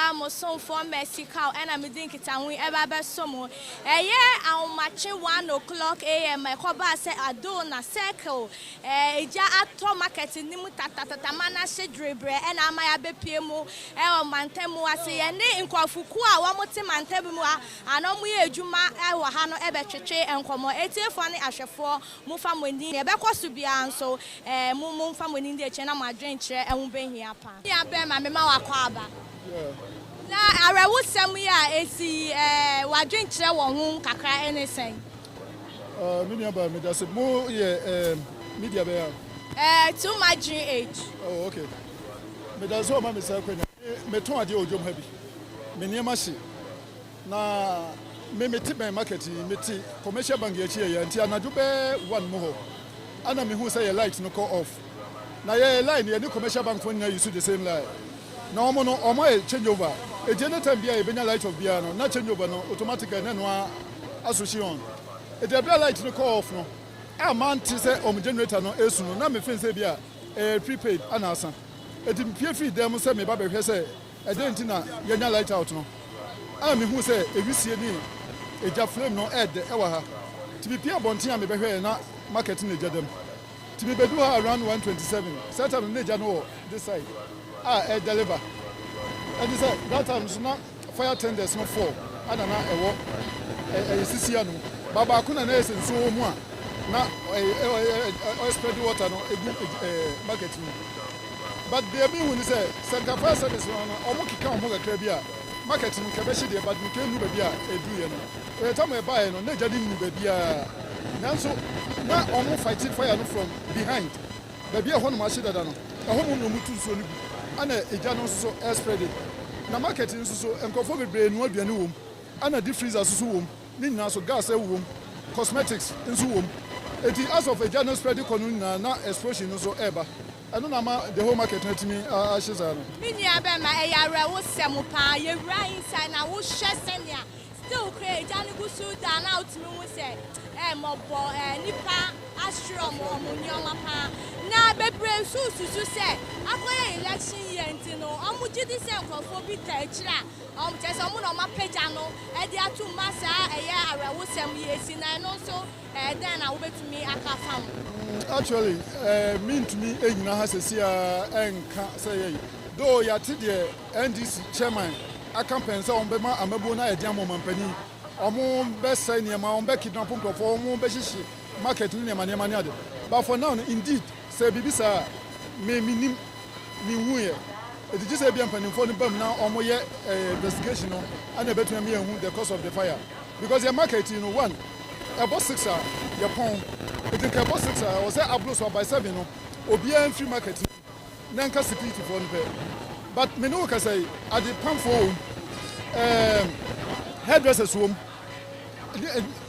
Girl mo somfoɔ Mercy Cow ɛna medi nkitaho yi ɛba abɛso mo. Ɛyɛ ahomakye 1:00 a.m. ɛkɔbaa sɛ Adona Circle egya atɔ market no mu tatatata ma no ahye dwerebrɛ ɛna ama yɛabɛpie mu ɛwɔ mantam mu ase. Yɛne nkurɔfokuo a wɔte mantam mu a ana wɔyɛ adwuma ɛwɔ ha no ɛbɛtwetwe nkɔmmɔ. Etiefoɔ ne ahwɛfoɔ, momfa mo ani yɛbɛkɔ so biara nso mo momfa mo ani di akyire na mo adwenkyerɛ ɛho bɛhia paa. Nua bɛrima, mema wakɔ aba. Na awerɛwosɛm yi a esi yi, wadwenkyerɛ wɔ ho kakra ɛne sɛn? Me nua baa, meda sɛ mo yɛ media bɛyɛ a. Too Much GH. Oh, okay. Meda sɛ ɔma me saa kwanya. Metɔn adeɛ wɔ dwom ha bi. Me nneɛma hye. Na me mete bɛn market yi, mete Commercial Bank akyi yɛ nti anadwo bɛɛ 1 mu hɔ. Ana mehu sɛ yɛ light no kɔ off. Na yɛ line yɛ ne Commercial Bank fo nyinaa use the same line. Na ɔmo no ɔmo ayɛ change over. Eti anytime bi a yɛbɛnya light off biara no, na change over no automatically na ɛno aswitch on. Eti ɛbɛrɛ light no kɔ off no, a mante sɛ ɔmo generator no esu no, na mefin sɛ bi a ɛyɛ prepaid ana asa. Eti mpie firi dan mu sɛ meba bɛhwɛ sɛ ɛdɛn nti na yɛnya light out no, a mehu sɛ ewisie ne egya flame no ɛɛdɛ ɛwɔ ha. Nti mepie abɔnten a mebɛhwɛ yɛ na market no egya dam. Nti mebɛdu ha around 1:27. Saa time no na egya no wɔ this side a ɛdeliver. Ɛnti sɛ that time nso na fire tenders no four ana na ɛwɔ ɛyɛ sisi ano ba baako na na yɛ sɛ nsuo wɔ mu a na ɛyɛ ɛyɛ ɛyɛ spread water no egu market mu. But deɛ mi hu ni sɛ nka fire service no ɔmo keka ɔmo kakra bi a, market no nka bɛhye deɛ, but nka enu baabi a edu yɛ no ɛyɛ tam ɛbaeɛ no na egya de nu baabi a, nanso na ɔmo fight fire no from behind baabi a ɛhɔ nom ahye dada no. Ɛhɔ nom na ɔmo tu nsuo no gu ɛna egya no nso so ɛspread. Na market nso so nkurɔfoɔ bebree nua aduane wɔ mu, ɛna deep freezer nso so wɔ mu, ne nyinaa so gas ɛwɔ mu, cosmetics nso wɔ mu. Eti as of egya no spread kɔ no nyinaa na explosion no nso ɛɛba. Ɛno na ama the whole market no atumi ahye saa no. Me nua bɛrima, ɛyɛ awerɛwosɛm paa. Yɛwura inside na wohwɛ sɛnea still kora egya no gu so da na wotumi hu sɛ mmɔbɔ nipa ahwere ɔmo nneɛma paa. Na bebree nso susu sɛ akɔyɛ election year nti no, ɔmo gye di sɛ nkurɔfoɔ bi ta akyire a ɔmo kyerɛ sɛ ɔmo na ɔmo apagya no ɛde ato mma saa ɛyɛ awerɛwosɛm yi esi. Na ɛno nso dɛn na wobɛtumi aka fa ho? Actually, mintumi egyina ha sɛsi a ɛnka sɛ yɛ though yɛate deɛ NDC chairman aka pɛn sɛ ɔmo bɛma amabuo no ayɛ den ama ɔmampanin, ɔmo bɛsɛe nneɛma, ɔmo bɛ kidnap nkurɔfoɔ, ɔmo bɛhyehyɛ market ne nneɛma nneɛma ne ade. But for now no, indeed, sɛ biribi saa, me nim me hu yɛ eti gye sɛ ebi mpanimfoɔ no bam na ɔmo yɛ investigation no ɛna ebɛtumi ama yɛn hu the cause of the fire, because yɛ market yi no, one ɛbɔ 6 a yɛ pɔn. Eti nka ɛbɔ 6 a ɛwɔ sɛ aburo so by 7 no obiara nfiri market na nka security foɔ no pɛ. But me ne wo kasa yi, ade pamfoɔ wɔ mu, hairdressers wɔ mu,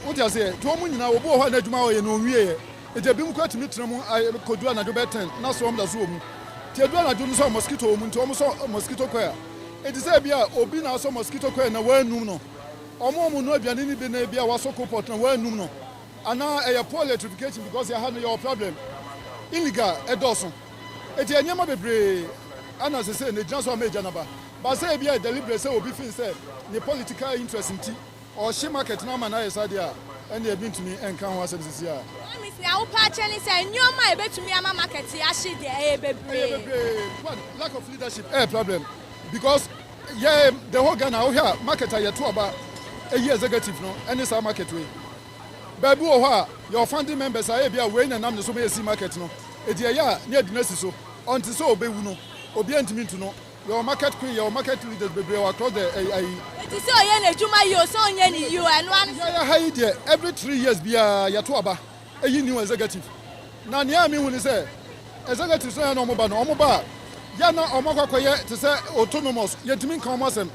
wote aseɛ? Nti wɔn nyinaa obi wɔ hɔ a n'adwuma a ɔyɛ no onwie yɛ. Eti ebi mu kora tumi tena mu kodu anadwo bɛyɛ 10 na so wɔn da so wɔ mu. Ti edu anadwo no sɛ mosquito wɔ mu, nti wɔn sɔ mosquito coil. Eti sɛ ebi a obi na asɔ mosquito coil na wɔanum no, ɔmo a ɔmo no aduane ni bi na ebi a wasɔ coal pot na wɔanum no, anaa ɛyɛ poor electrification, because yɛ ha no yɛwɔ problem, illegal ɛdɔɔso. Eti nneɛma bebree ana sese na egyina so ama egya naba baasa. Ebi a deliberate sɛ obi fin sɛ ne political interest nti ɔhye market na ama na ayɛ saa deɛ a, ɛnna ebi ntumi nka ho asɛm sisi a. Miss, nea wopɛ akyɛ ne sɛ nneɛma a ebetumi ama market yi ahye deɛ ɛyɛ bebree. Ɛyɛ bebree. One, lack of leadership ɛyɛ problem, because yɛ the whole Ghana wohwɛ a, market a yɛto aba eyi executive no ɛne saa market wei. Baabi wɔ hɔ a yɛwɔ founding members a ebi a wei na nam ne so ma yɛsi market no. Eti ɛyɛ a ne yɛde no asi so ɔnte sɛ ɔbɛwu no, obiara ntumi ntu no. Yɛwɔ market queen, yɛwɔ market leaders bebree wɔ across the ɛyi. Eti sɛ ɔyɛ n'adwuma yi o, sɛ ɔnyɛ ne yi o, ɛno ano. Yɛyɛ ha yi deɛ, every 3 years biara yɛto aba eyi new executive. Na nea mi hu ni sɛ executive so yɛn na ɔmo ba no, ɔmo ba a yɛn na ɔmo akɔ akɔyɛ te sɛ autonomous. Yɛntumi nka ɔmo asɛm.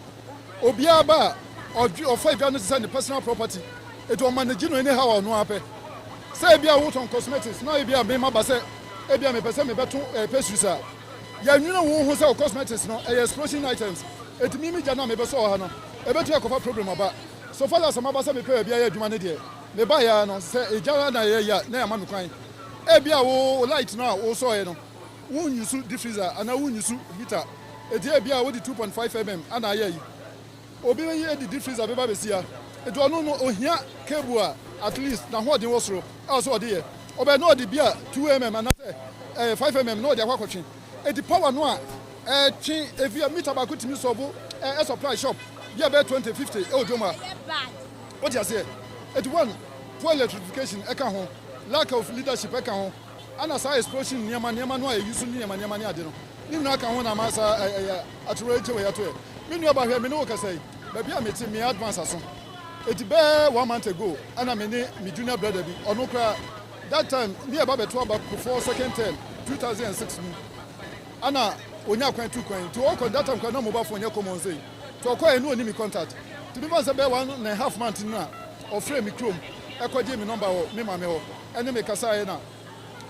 Obiara ba a ɔdwi ɔfa edwa no te sɛ ne personal property, etu ɔma ne gyi no anyhow a ɔno apɛ. Sɛ ebi a wotɔn cosmetics na ebi a mema ba sɛ ebi a mepɛ sɛ mebɛto pastries a, yɛnwene wo ho sɛ o cosmetics no ɛyɛ explosion items. Eti mimi gya no a mebɛsɔ wɔ ha no ebɛtumi akɔfa problem aba. So far as ɔmaba sɛ mepɛ baabi ayɛ adwuma no deɛ, meba yɛ no sɛ egya na yɛ yɛ na yɛama me kwan. Ebi a wo light no a wosɔɔyɛ no, wonuse deep freezer anaa wonuse heater. Eti ebi a wode 2.5 mm ana ayɛ yi, obi bɛyi edi deep freezer bɛba bɛsi ha. Eti ɔno no ohia cable a at least n'ahoɔden wɔ soro a ɔsɛ ɔde yɛ ɔbɛn na ɔde bi a 2 mm anaasɛ 5 mm na ɔde akɔ akɔtwe. Eti power no a ɛtwe efi a meter baako tumi sɔbo ɛ supply shop bi a bɛyɛ 20 50 ɛwɔ dwom a. Ɛyɛ bad. O ti aseɛ? Eti one, poor electrification ɛka ho, lack of leadership ɛka ho, ana saa explosion nneɛma nneɛma no a yɛyi so ne nneɛma nneɛma ne ade no ne nyinaa ka ho na ama saa ɛyɛ atoro ekye wɔ yɛato yɛ. Me nua ba, hwɛ, me ne wo kasa yi, baabi a mete, me advance aso. Eti bɛɛ one month ago ɛna me ne me junior brother bi, ɔno koraa that time ne yɛ ba bɛto aba Kufuor second term 2006 mu, ana onya kwan tu kwan. Nti ɔkɔ that time kora na mobile phone nyɛ common sɛ, nti ɔkɔ yɛ ne oni mi contact. Nti mi fa sɛ bɛyɛ 1.5 month no a ɔfrɛ mi kurom ɛkɔgye mi number wɔ mi maame hɔ, ɛne mi kasa yɛ na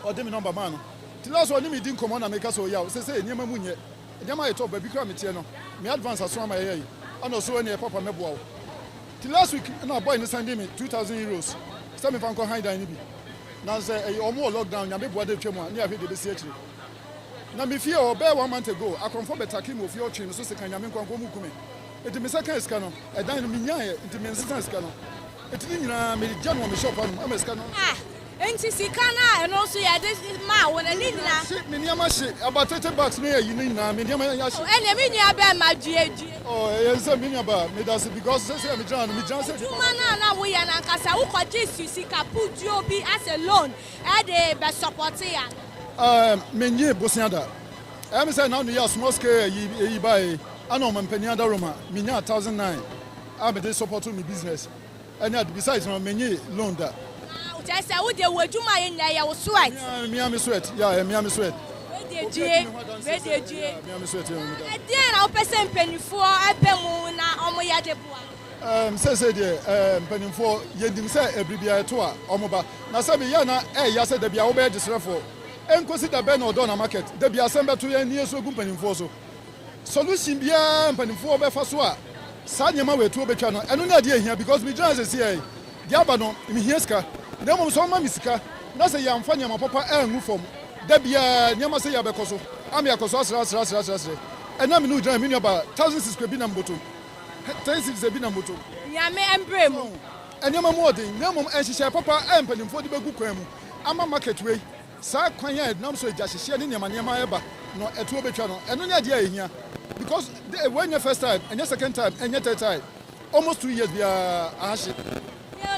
ɔde mi number maa no. Nti last ɔne mi di nkɔmɔ na mi kasa oyaw sɛ nneɛma mu nyɛ, nneɛma ayɛ tɔ baabi kora mi teɛ no, mi advance aso ama yɛ yi, ɛna ɔso ɛne papa mɛboa wo. Nti last week na boy ne send mi €2,000 sɛ mi fa nkɔ han dan no bi na sɛ ɛyɛ ɔmo wɔ lockdown. Nyame boa de twɛ mu a ne ahwɛ de bɛsi akyire. Na mi fie hɔ bɛyɛ one month ago, akɔnfo bɛtake mi wɔ fie, ɔtwe mi so sika. Nyame nkwankɔ mu kume. Eti mi sɛ kan sika no ɛdan no mi nyaayɛ, nti mi nsesa sika no. Eti ne nyinaa mi gya no wɔ mi shop hanom ama sika no. Ah, nti sika no a ɛno nso yɛde maa wo no ne nyinaa? Hye, mi nneɛma hye, about 30 bags ne yɛ yi ne nyinaa, mi nneɛma yɛ ahye. Ɛnna me nua bɛɛ ma due due. Ɔ ɛyɛ nsɛm, mi nua ba, mi da se because sɛ mi gyina no, mi gyina sɛ. Adwuma no a na woyɛ no ankasa, wokɔgye si sika puduo bi asɛ loan ɛde bɛ support ya? Mi nye bosia da. Ɛyɛ mi sɛ n'anu yɛ a small scale yi eyi ba yi ana ɔmo mpanyin adaroma mi nya 1,009 a mi de support mi business ɛne ade. Besides no, mi nye loan da. Na kyerɛ sɛ wode wɔ adwuma yɛ nyinaa yɛ wo sweat? Mia mi sweat ya, ɛ mia mi sweat. Wede due, wede due. Mia mi sweat yɛ mi da. Ɛdeɛn na wopɛ sɛ mpanimfoɔ ɛbɛ mu na ɔmo yɛ de boa? Sɛsɛ deɛ mpanimfoɔ yɛnim sɛ ɛbiri biara ɛto a ɔmo ba na sɛ meyɛ na ɛyɛ sɛ dabi a wobɛyɛ desrɛfoɔ ɛnkosi da bɛn na ɔdɔ na market dabi asɛm bɛto yɛn nie so egu mpanimfoɔ so. Solution biara mpanimfoɔ bɛfa so a saa nneɛma wɔ etuo bɛtwa no, ɛno ne adeɛ ehia, because mi gyina sɛ yɛ deɛ aba no, mihia sika. Na mmom sɛ ɔma mi sika na sɛ yɛamfa nneɛma papa ɛngu fam, da biara nneɛma sɛ yɛabɛkɔ so ama yɛakɔ so asrɛ asrɛ asrɛ asrɛ asrɛ. Ɛna mi no gyina, mi nua ba, 1,600 bi na mbotom, 10 cedis bi na mbotom. Nyame mbrɛ mu. Nneɛma mu ɔden, na mmom nhyehyɛ papa a mpanimfoɔ de bɛgu kwan mu ama market wei, saa kwan a ɛnam so agya hyehyɛ ne nneɛma nneɛma ɛba no ɛtuo bɛtwa no, ɛno ne adeɛ a ɛhia, because wɔnyɛ first time, ɛnyɛ second time, ɛnyɛ third time, almost 2 years biara ahye.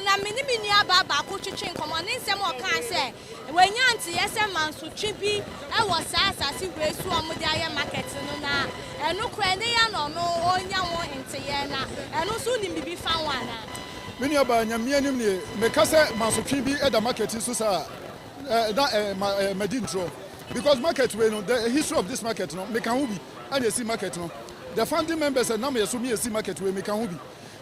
Na me ne me nua baa baako twetwe nkɔmmɔ ne nsɛm a ɔkaa sɛ wɔanya nteɛ sɛ mansotwe bi ɛwɔ saa asase wei so a wɔde ayɛ market no, na ɛno koraa ne yɛ na ɔno ɔnya ho nteyɛ, na ɛno nso nim biribi fa ho anaa? Me nua baa, Nyame anim nie, meka sɛ mansotwe bi ɛda market yi so saa na ma madi ntorɔ, because market wei no, the history of this market no, meka ho bi ɛna esi market no. The founding members ɛnam yɛ so mi esi market wei, meka ho bi.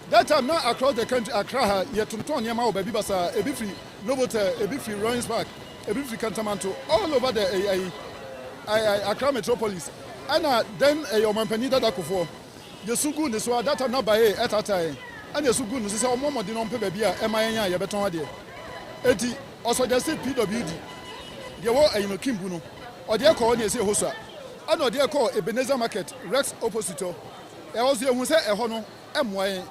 That time na across the country, Accra ha, yɛtontɔn nneɛma wɔ baabi basaa. Ebi firi Novotel, ebi firi Rawlings Park, ebi firi Kantamanto, all over the ɛyi ɛyi Accra metropolis. Ɛna then ɛyɛ ɔmampanin dada Kufuor, yɛsu gu ne so a that time na baye ɛtata yɛn, ɛna yɛsu gu ne so sɛ ɔmo ɔmɔden na ɔmpɛ baabi a ɛma yɛn a yɛbɛtɔn adeɛ. Eti ɔsɔgyɛsi PWD deɛ wɔ ɛyi no Kimbu no, ɔde ɛkɔ hɔ ne yɛsi ɛhɔ so a, ɛna ɔde ɛkɔ Ebenezer Market, Rex opposite hɔ. Ɛhɔ so yɛhu sɛ ɛhɔ no ɛmmoa yɛn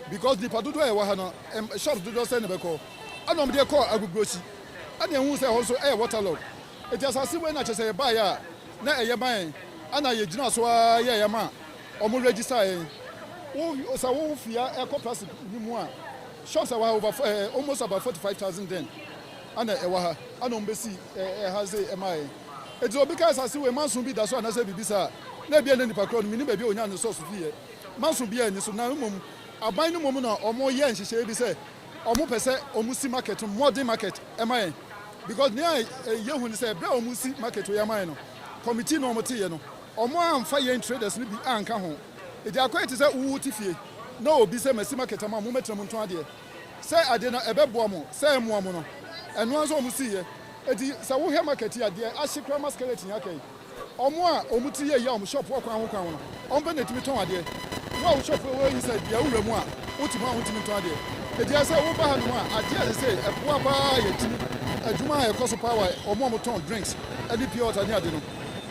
because nipa dodoɔ a ɛwɔ ha no, shops dodoɔ sɛ ne bɛkɔ. Ɛna ɔmo de ɛkɔ Agbogbloshie, ɛna ɛhu sɛ ɛhɔ nso ɛyɛ waterlog. Eti asase wei na kyerɛ sɛ yɛbaeɛ a na ɛyɛ ma yɛn, ɛna yɛgyina so ara yɛ ɛyɛ ma ɔmo register yɛn. Wo sɛ wo fia ɛkɔ plastic ni mu a, shops a wɔ ha over almost about 45,000 den ɛna ɛwɔ ha, ɛna ɔmo bɛsi ɛha sɛ ɛma yɛn. Eti obi ka asase wei manso bi da so anaasɛ biribi saa na ebi ɛne nipa korɔ no, mi ni baabi a onya ne sɔɔso fi yɛ manso bi a ɛni so. Na mmom aban no mmom na ɔmo yɛ nhyehyɛe bi sɛ ɔmo pɛ sɛ ɔmo si market, modern market ɛma yɛn, because nea yɛhu ne sɛ ɛbrɛ a ɔmo si market wɔ ɛma yɛn no, committee na ɔmo te yɛ no, ɔmo amfa yɛn traders no bi anka ho. Eti akɔyɛ te sɛ wuwu ti fie na obi sɛ masi market ama mo, mɛtena mu ntɔn adeɛ, sɛ adeɛ no ɛbɛboa mo sɛ ɛmoa mo no, ɛno nso ɔmo si yɛ. Eti sɛ wohwɛ market yi, adeɛ ahye kora ma skeleton aka yi, ɔmo a ɔmo ti yɛ yi a ɔmo shop wɔ kwan ho kwan ho no, ɔmo pɛ na etumi tɔn adeɛ. Wo a wo shop wɔ yi sɛ deɛ wura mu a wotumi a wotumi tɔn adeɛ. Eti ɛsɛ woba ha nom a, adeɛ a sɛ ɛboa paa yɛ tumi adwuma a ɛkɔ so paa wɔ ɔmo a ɔmo tɔn drinks ɛne pure water ne ade no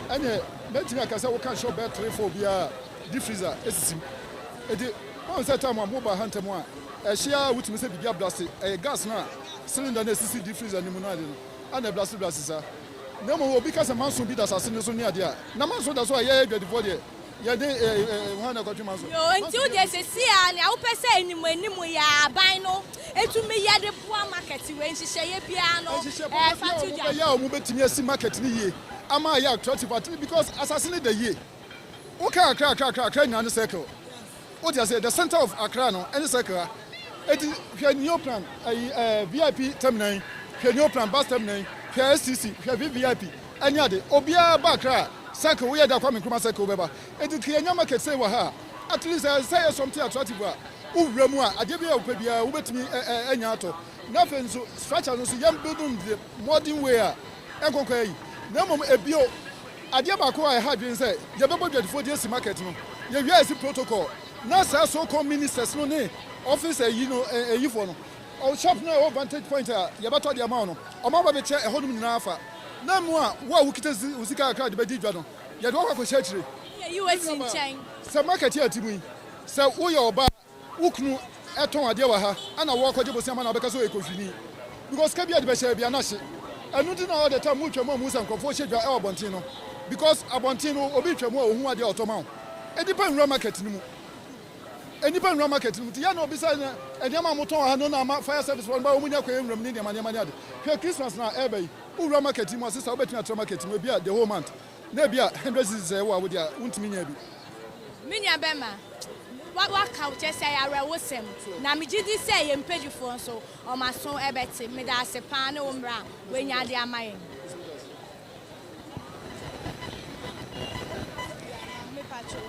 ɛne. Mɛtumi aka sɛ woka shop bɛyɛ 3, 4 biara, deep freezer esisi mu. Eti wɔn sɛ time a mo ba ha ntɛm a ɛhyia a, wotumi sɛ biribi ablast. Ɛyɛ gas na cylinder na esisi deep freezer ne mu no ade no ana ɛblast blast saa. Na mmom obi ka sɛ manso bi da asase no so ne adeɛ a, na manso da so a, yɛyɛ adwadifoɔ deɛ, yɛde ɛɛ ɛɛ hwan na ɛkɔtwe manso? Yo, nti wo deɛ, sɛsi a nea wopɛ sɛ anim anim yɛ aban no etumi yɛ de boa market wei, nhyehyɛeɛ biara no nhyehyɛ fa to papa dwa. bi a wɔbɛyɛ a wɔn bɛtumi asi market no yie ama ayɛ attractive atumi, because asase no da yie. Woka Accra, Accra, Accra, Accra nyinaa ne Circle. Wote ase, the center of Accra no ɛne Circle ha. Eti hwɛ Neoplan ɛyi VIP terminal yi, hwɛ Neoplan bus terminal yi, hwɛ STC, hwɛ VVIP ɛne ade. Obiara ba Accra, Circle, woyɛ da Kwame Nkrumah Circle bɛba. Eti kìí nya market sɛ wɔ ha a, at least sɛ yɛ something attractive a, wowura mu a, adeɛ bi a wopɛ biara wobɛtumi ɛ ɛ ɛnya atɔ. Na afei nso structure no nso, yɛn building the modern way a ɛnkɔnkɔ yi. Na mmom ebio, adeɛ baako a ɛha adwene sɛ yɛbɛbɔ dwadifoɔ de asi market no, yɛwia esi protocol na saa so called ministers no ne office ɛyi no, ɛyifoɔ no, shop no a ɛwɔ vantage point a yɛbɛtɔ deɛ ama wo no, ɔmo aba bɛkyɛ ɛhɔ nom nyinaa fa. Na mu a wo a wokita wo sika kakra de bɛdi dwa no, yɛde wɔkɔ akɔhyɛ akyire. Yɛyi wɔ si nkyɛn. Sɛ market yɛ ati mu yi, sɛ woyɛ ɔbaa, wo kunu ɛtɔn adeɛ wɔ ha, ɛna wɔkɔgye bosia ma na wobɛka sɛ ɔyɛ kɔhwini, because sika bi a de bɛhyɛ bia na hye. Ɛno nti na all the time motwa mu a, mu sɛ nkurɔfoɔ hyɛ dwa ɛwɔ abɔnten no, because abɔnten no obi twa mu a, ohu adeɛ a ɔtɔ ma wo. Nnipa nwura market no mu, nnipa nwura market no mu. Nti yɛn na obi sɛ nneɛma a motɔn wɔ ha no na ama fire service wɔn ba wɔn nya kwan nwura mu ne nneɛma nneɛma ne ade. Hwɛ, Christmas na ɛreba yi, wowura market mu a, sisa, wobɛtumi atena market mu ebi a the whole month na ebi a 100 cedis ɛwɔ a wode a wontumi nya bi. Me nua bɛma waka kyerɛ sɛ awerɛwosɛm, na megye di sɛ yɛn mpagyifoɔ nso ɔma so ɛbɛte. Meda ase paa ne wo mmerɛ a woanya de ama yɛn. Mepatwo.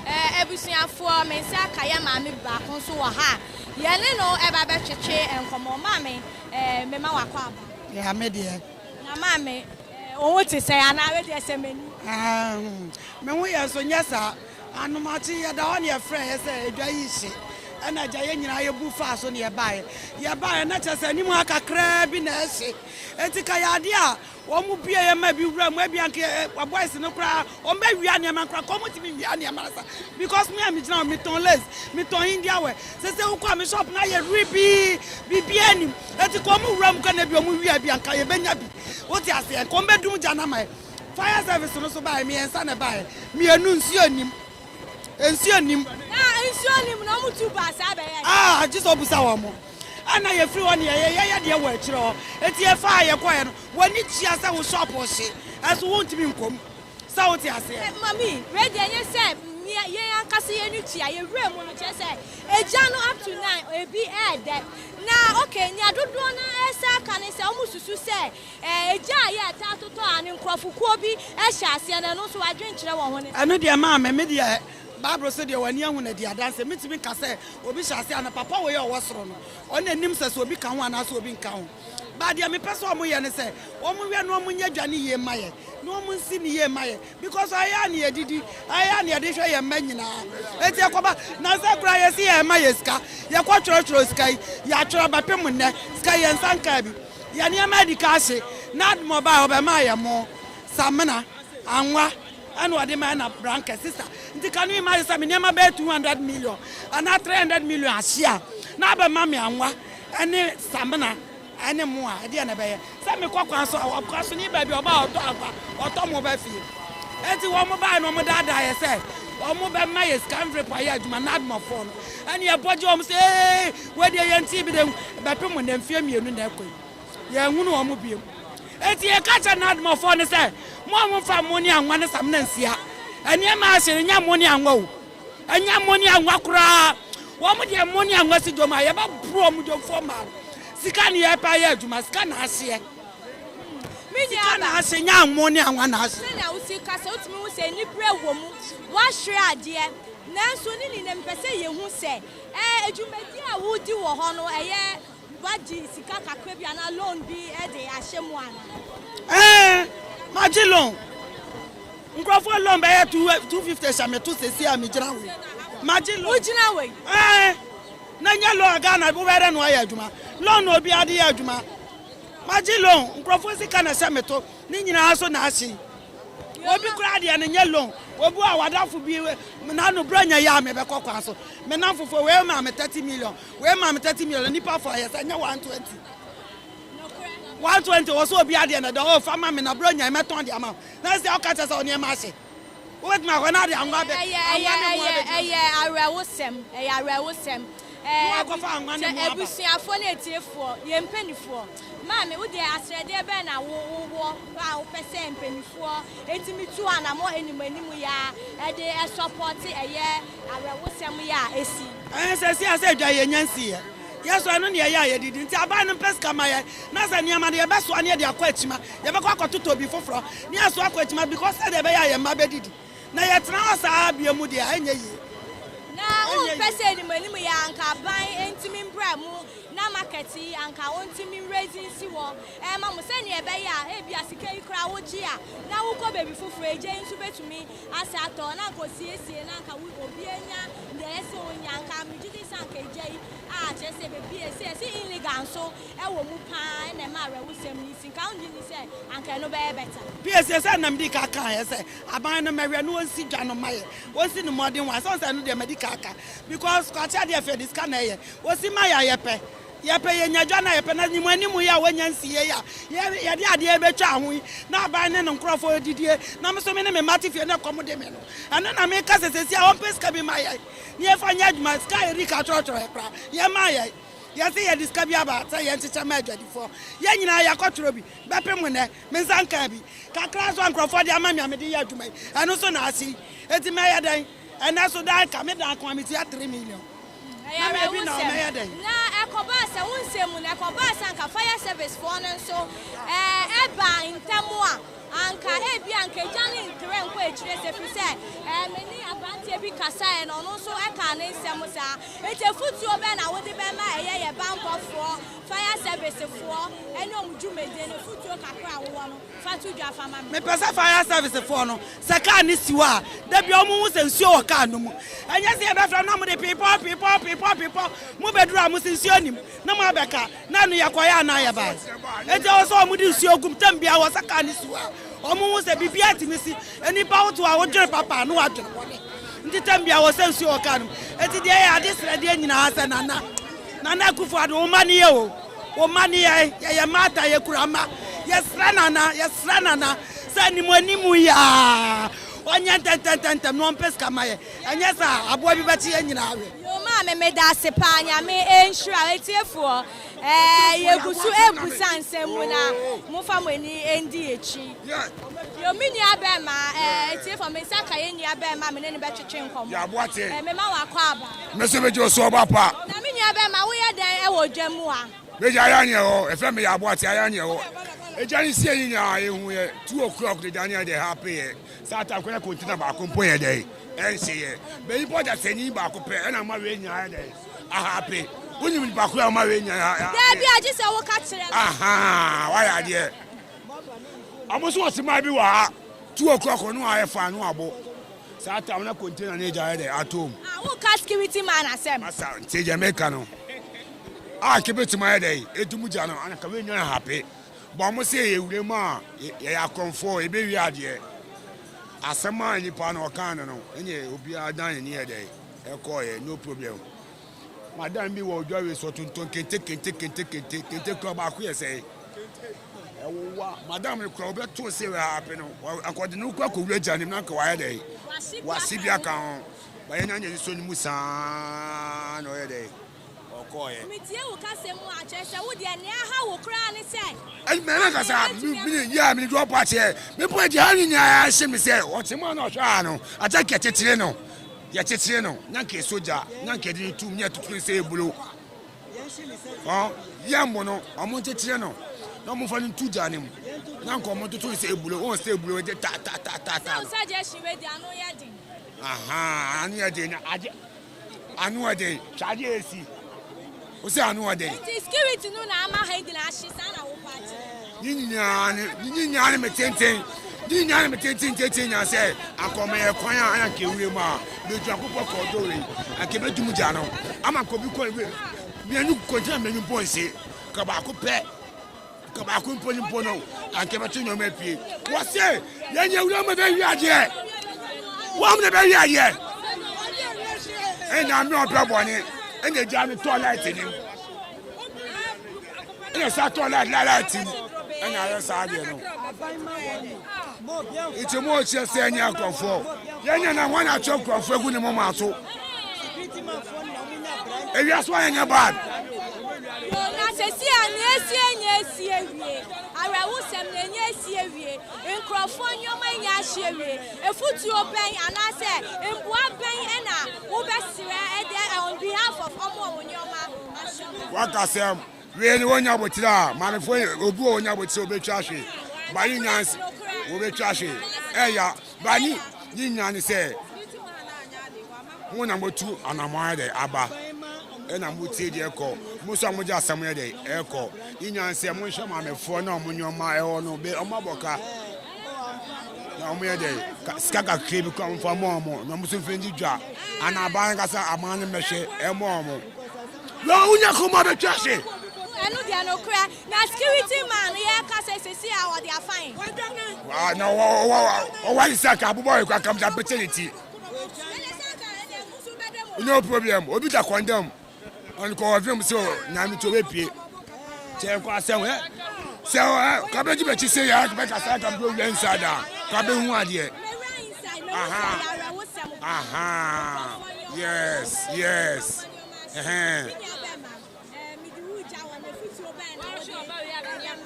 Abusuafoɔ, me nsa aka yɛ maame baako nso wɔ ha a yɛne no ɛba bɛtwetwe nkɔmmɔ. Maame, mema wakɔ aba. Ya, me deɛ. Na maame, wo ho te sɛ anaa wedeɛ sɛ m'ani? Me ho yɛ nso nyɛ saa. Anomakye yɛda hɔ ne yɛfrɛ yɛ sɛ edwa yi hye, ɛna agya yɛn nyinaa yɛbu faa so ne yɛbaeɛ. Yɛbaeɛ na kyerɛ sɛ anim ha kakraa bi na ɛhye. Enti ka yɛ adeɛ a wɔn mu bie yɛ ma bi wura mu, ebi anka boys no koraa wɔn bɛ wia nneɛma koraa kɔn mo tumi wia nneɛma na sa, because me a me gyina hɔ, metɔn lace, metɔn India wear. Sese wokɔ a, me shop na yɛ ribii, biribi anim. Eti kɔn mo wura mu kɔ na bi wɔn wia bi anka yɛbɛnya bi. Wote aseɛ, nkɔn bɛ dum gya na ma yɛ. Fire service no so baeɛ mmiɛnsa na ɛbaeɛ, mmienu nsuo nim, nsuo nim. Na nsuo nim na ɔmo tu ba saa bɛyɛ? Ah, gye sɛ ɔbusa wɔn mo. Ɛna yɛfiri hɔ ne yɛyɛ yɛyɛ deɛ wɔ akyire hɔ. Eti yɛfa a yɛkɔɛ no, w'ani tua sɛ wo shop hye, ɛso wontumi nkɔm sɛ wote aseɛ. Mami, wei deɛ nyɛ sɛ yɛn ankasa yɛn ni tua yɛwura mu no, kyerɛ sɛ egya no up to now ebi ɛɛdɛ na okay. Nea dodoɔ no ɛsɛ aka ne sɛ ɔmo susu sɛ egya a yɛ ɛta atotɔ a ne nkurɔfokuo bi ɛhyɛ aseɛ no, ɛno nso wadwenkyerɛ wɔn ho ne. Ɛno deɛ, maame, me deɛ, Bible so deɛ, w'ani ahu na di adanse. Metumi nka sɛ obi hyɛ aseɛ ana. Papa wei a ɔwɔ soro no, ɔno anim sɛ obi ka ho anaasɛ obi nka ho ba. Deɛ mepɛ sɛ ɔmo yɛ ne sɛ ɔmo hwɛ na ɔmo nyɛ dwa ne yie ma yɛ, na ɔmo nsi ne yie ma yɛ, because ɔyɛ a ne yɛdidi, ɛyɛ a ne yɛde hwɛ yɛn mma nyinaa. Eti ɛkɔba na sɛ kora yɛsi yɛn ma yɛ sika, yɛkɔ twerɛtwerɛ sika yi, yɛatwerɛ bɛpem nnɛ, sika yɛn nsa nkaa bi. Yɛ nneɛma adi ka ahye na adum ɔbaa ɔbɛma yɛ mo samina, anwa, ɛna ɔde ma ɛna blanket. Sisa nti kanu yi ma yɛ sɛ me nneɛma bɛyɛ 200 million anaa 300 million ahye a, na abɛma me anwa ɛne samina ɛne mo a, ɛdeɛ na ɛbɛyɛ sɛ mekɔ kwan so a, ɔkwan so ne baabi ɔba a ɔtɔ akwa ɔtɔ mo bɛ fie. Eti wɔn mo baa na wɔn daadaa yɛ sɛ wɔn bɛ ma yɛ sika nfiri pa yɛ adwuma na adumɔfoɔ no ɛne ɛbɔ gye wɔn sɛ ee, wɔdeɛ yɛn ti bi de bɛpem mo na mfie 2 na ɛkɔ yi, yɛn hunu wɔn biem. Eti yɛka kyerɛ n'adumɔfoɔ no sɛ mo a mo fa mo ne anwa ne samina nsia, nneɛma ahyɛ no nya mo ne anwa o, ɛnya mo ne anwa koraa. Wɔn deɛ, mo ne anwa si dwom a, yɛbɛboro wɔn dwomfoɔ mmaa no. Sika ne yɛpa yɛ adwuma, sika na ahyeɛ. Me Sika nua na ba. Ahye nya mo ne anwa na ahye. Sɛnea wosi kasa, wotumi hu sɛ nniberɛ wɔ mu, woahwere adeɛ, nanso ne nyinaa mepɛ sɛ yɛhu sɛ adwumadi a wodi wɔ hɔ no, ɛyɛ wagye sika kakra bi anaa loan bi de ahyɛ mu ana? Magye loan, nkurɔfoɔ loan bɛyɛ 250 hyɛ me to sesi a megyina hɔ yi. Magye loan. Wogyina wɔ yi? Na nyɛ loan a, Ghana wobɛyɛ dɛ na wayɛ adwuma? Loan na obiara de yɛ adwuma. Magye loan, nkurɔfoɔ sika na ɛhyɛ me to, ne nyinaa so na ahye yi. Obi koraa deɛ no nyɛ loan. Obi wɔ a w'adamfo bi n'ano Buronya yi a mebɛkɔ kwan so. Me nnamfofoɔ wei maa me 30 million, wei maa me 30 million, nnipa fo ayɛ sɛ nyɛ 120. 120 wɔ so obi adeɛ na ɛdɔ, oh fa ma me na Buronya yi mɛtɔn de ama wo. Na sɛ ɔka kyerɛ sɛ wo nneɛma ahye. Wobɛtumi akɔ na ade anwa bɛ Ɛyɛ anwa ɛyɛ ne mmoa ɛyɛ bɛgyina so. ɛyɛ awerɛhosɛm ɛyɛ awerɛhosɛm Na ɛɛ wakɔfa anwa ne sɛ mmoa aba. abusuafoɔ ne atiefoɔ yɛn mpanimfoɔ maame wo deɛ asrɛdeɛ bɛn na wo wowɔ a wopɛ sɛ mpanimfoɔ ɛtumi tu anamɔ anim anim yi a ɛde ɛsɔpɔte ɛyɛ awerɛhosɛm yi a ɛsi. Ɛɛ sɛ si asɛ dwa yɛ nya nsi yɛ. Yɛ so ɛno ne yɛyɛ a yɛdidi nti aban no mpɛ sika ma yɛ na sɛ nneɛma no yɛbɛsoa ne yɛde akɔ akyima yɛbɛkɔ akɔtotɔ bi foforɔ ne yɛasoa akɔ akyima because sɛdeɛ ɛbɛyɛ a yɛn mma bɛdidi na yɛtena hɔ saa bia mu deɛ ɛnyɛ yie. Na Ɛnyɛ wompɛ yie. sɛ anim anim yi a anka aban ntumi mbrɛ mu na market yi anka wɔntumi nraise nsi hɔ ɛma mo sɛnea ɛbɛyɛ a ebi a sika yi koraa wogye a na wokɔ baabi foforɔ egya yi nso bɛtumi asa atɔ na anka osiesie na anka wo obi anya deɛ ɛsɛ onya anka megye di sɛ anka egya yi a kyerɛ sɛ baabi a ɛsɛ ɛsɛ illegal nso ɛwɔ mu paa ɛna ɛma awerɛhosɛm yi si nka wongye di sɛ anka ɛno bɛyɛ better. PSA sɛ nam di ka ka yɛ sɛ aban no mɛhwɛ no wɔnsi dwa no ma yɛ wɔnsi no mmɔden wa sɛ ɔsɛ no deɛ mɛdi ka ka because kwakye adeɛ fɛ de sika na ɛyɛ wɔsi ma yɛ a yɛpɛ yɛpɛ yɛnya dwa na yɛpɛ na nimu anim yi a wɔnya nsi yɛ yi a yɛ yɛde adeɛ bɛtwa ho yi na aban ne ne nkorɔfoɔ didie na me so me ne me mma te fie na ɛkɔm de me no ɛno na meka sɛ sɛsi a wɔmpɛ sika bi ma yɛ ne yɛfa nyɛ adwuma sika a yɛdi ka twerɛtwerɛ yɛ koraa yɛma yɛ yɛsɛ yɛde sika bi aba sɛ yɛnkyekyɛ ma adwadifoɔ yɛn nyinaa yɛakɔtwerɛ bi bɛpem nnɛ me nsa nkaa bi kakra so a nkurɔfoɔ de ama me a mede yɛ adwuma yi ɛno so na ase yi enti mɛyɛ dɛn ɛnɛ so dan ka me dan ko a metua 3 million Ɛyɛ na maabi na awerɛhosɛm ɔmɛyɛ dɛn na ɛkɔbaa sɛ wo nsɛm mu no ɛkɔbaa sɛ anka fire service foɔ no nso ɛɛ ɛba ntɛm a anka ebi anka egya ne ntrɛ nkɔ akyire sɛ fi sɛ ɛɛ me ne aberanteɛ bi kasaeɛ na ɔno nso ɛka ne nsɛm saa eti efutuo bɛn na wode bɛma ɛyɛ yɛ banbɔfoɔ fire service foɔ ɛne ɔmo dwumadie no efutuo kakra a wowɔ no fa to dwa fa ma me. Mepɛ sɛ fire service foɔ no sɛ kaa ne si hɔ a da bia ɔmo hu sɛ nsuo wɔ kaa no mu ɛnyɛ sɛ yɛbɛfrɛ na mode piipɔ piipɔ piipɔ piipɔ mo bɛduru a mo si nsuo nim na mo abɛka na ɛno yɛkɔyɛ anaa yɛbae enti ɛwɔ sɛ ɔmo de nsuo gum tam bia wɔ sɛ kaa ne si hɔ a ɔmo hu sɛ biribiara tumi si nnipa woto a wodwene papa na wadwene bɔne nti tam bia wɔ sɛ nsuo wɔ kaa no mu enti deɛ yɛ ade srɛdeɛ nyinaa sɛ nana Nana Akufo Addo wo mma ne yɛ o wo mma ne yɛ yɛyɛ mmaata yɛkura mma yɛsrɛ nana yɛsrɛ nana sɛ anim anim yi a ɔnyɛ ntɛntɛntɛntɛm na ɔmpɛ sika ma yɛ ɛnyɛ saa aboa bi bɛkye yɛn nyinaa awe. Yoo maame meda ase paa Nyame nhyira wo atiefoɔ ɛɛ yɛgu so ɛbusa nsɛm mu na mofa mo ani ndi akyi yoo me nua bɛɛma ɛɛ atiefoɔ me nsa ka yɛ nua bɛɛma me ne no bɛtwetwe nkɔmmɔ ɛɛ mema wakɔ aba. Mese megye wo so ɔba pa. Na me nua bɛɛma woyɛ dɛn ɛwɔ dwa mu ha. Megye ayɛ neɛ hɔ ɛfɛ meyɛ aboate ayɛ neɛ hɔ egya ne sie yi nyinaa ehu yɛ 2 o'clock de gya ne yɛ dɛ happen yɛ saa time kɔyɛ container baako mpo yɛ dɛ ɛnhye yɛ bɛyi bɔ dasani baako pɛ ɛna ma wei nyinaa yɛ dɛ ahappen wonim nipa koro a ɔma wei nyinaa Daabi agye sɛ woka kyerɛ me. Aha wayɛ adeɛ ɔmo so wɔsi maa bi wɔ ha 2 o'clock no ayɛ fa no abo saa time na container ne gya yɛ dɛ atom. Ah, woka security man asɛm. Masa nti gya meka no a kebetumi ayɛ dɛ edum gya no anka wei nyinaa happen bɔn ɔmo sɛ yɛ wura mu a yɛyɛ akorɔmfoɔ yɛbɛwie adeɛ asɛm a nipa no ɔka no no ɛnyɛ obiara dan n'ani yɛ dɛ ɛkɔɔyɛ no problem. Madam bi wɔ odwa wei so ɔtontɔn kente kente kente kente kente kura baako yɛ sɛ ɛwowa madam no kura ɔbɛto se wɔ happen no akɔde no kɔ akɔwura gya nim na nka wayɛ dɛ wase bi aka ho bayɛ nya nyɛ so ne mu saa na ɔyɛ dɛ ɔkɔɔyɛ. Metie wo kasa mu a kyerɛ sɛ wo deɛ nea aha wo koraa ne sɛ mɛmɛ kasa mini yɛ mini dɔ pa kyɛ mepɔ agya ha nyinaa hyɛ me sɛ ɔte mu a na ɔhwɛ a no agya kɛ kyekyere no yɛkyekyere no na nka sogya na nka de ne tum ne ɛtoto ne sɛ eburo ɔ yɛ mo no ɔmo nkyekyere no na ɔmo fa no ntu gya ne mu na nka ɔmo ntoto ne sɛ eburo wɔn sɛ eburo de ta ta ta ta ta sɛ wo suggestion wei deɛ ano yɛ den. Aha ano yɛ den na agye ano yɛ den hwɛ adeɛ esi o sɛ ano yɛ den. Nti security no na ama ha gyina ahye saa na wopɔ akyerɛ? Ne nyinaa ne ne nyinaa ne me tenten ne nyinaa ne me tenten tenten nyinaa sɛ akɔmɛyɛ kwan a ɛna nka ewura mu a medu akokɔ kɔ do wei anka ebedum gya no ama nka obi kɔ ewe mmienu kɔntina mmienu mpo nse ka baako pɛ. Nka baako mpo no mpo no, anka ɛbɛto nneɛma apue. Wɔse yɛnyɛ wura mu bɛwi adeɛ. Wɔn na bɛwi adeɛ. Ɛna ame ɔpɛ bɔne ɛna gya no tɔ light nim. Ɛna sa tɔ light light mu ɛna ayɛ saa adeɛ no. Nti mo kyerɛ sɛ ɛnyɛ nkurɔfoɔ. Yɛnyɛ na wɔn atwerɛ nkurɔfoɔ agu ne moma so. Ewiase wa yɛnyɛ bad. Yoo na sɛsi a nea esi anya esi awie, awerɛhosɛm no anya esi awie, nkurɔfoɔ nneɛma anya ahye awie, afutuo bɛn anaasɛ mboa bɛn na wobɛsrɛ de on behalf of ɔmo a wɔn nneɛma ahye no? Wakasɛm wei no wonya abotire a maamefoɔ obi wɔ wonya abotire wobɛtwa hwe ba ne nya wobɛtwa hwe ɛya ba ne ne nya ne sɛ Mo na motu anammɔn ayɛ dɛ aba, ɛna motie deɛ ɛkɔ. Mo nso a mogye asɛm yɛ dɛ ɛkɔ. Ne nyinaa sɛ monhwɛ maamefoɔ na wɔn nneɛma ɛwɔ no, be wɔn abɔ ka na wɔn yɛ dɛ sika kakra bi kora wɔn fa mɔ wɔn na wɔn nso mfa ndi dwa. Ana aban ankasa aban no mmɛhwɛ ɛmɔ wɔn. Na wonya kɔn abɛtwa ase. Ɛno deɛ nokorɛ na security man no yɛka sɛ sɛsi a ɔde afan. Na ɔwɔ ayisa ka abobɔ ekura kamsa pete ne ti. No problem. Obi da condemn. On ko vim so na mi to be pie. Che ko asem eh. Se eh ka be be chi se ya be ka sa ka be wura inside da. Ka be hu ade. Aha. Aha. Yes, yes. Eh.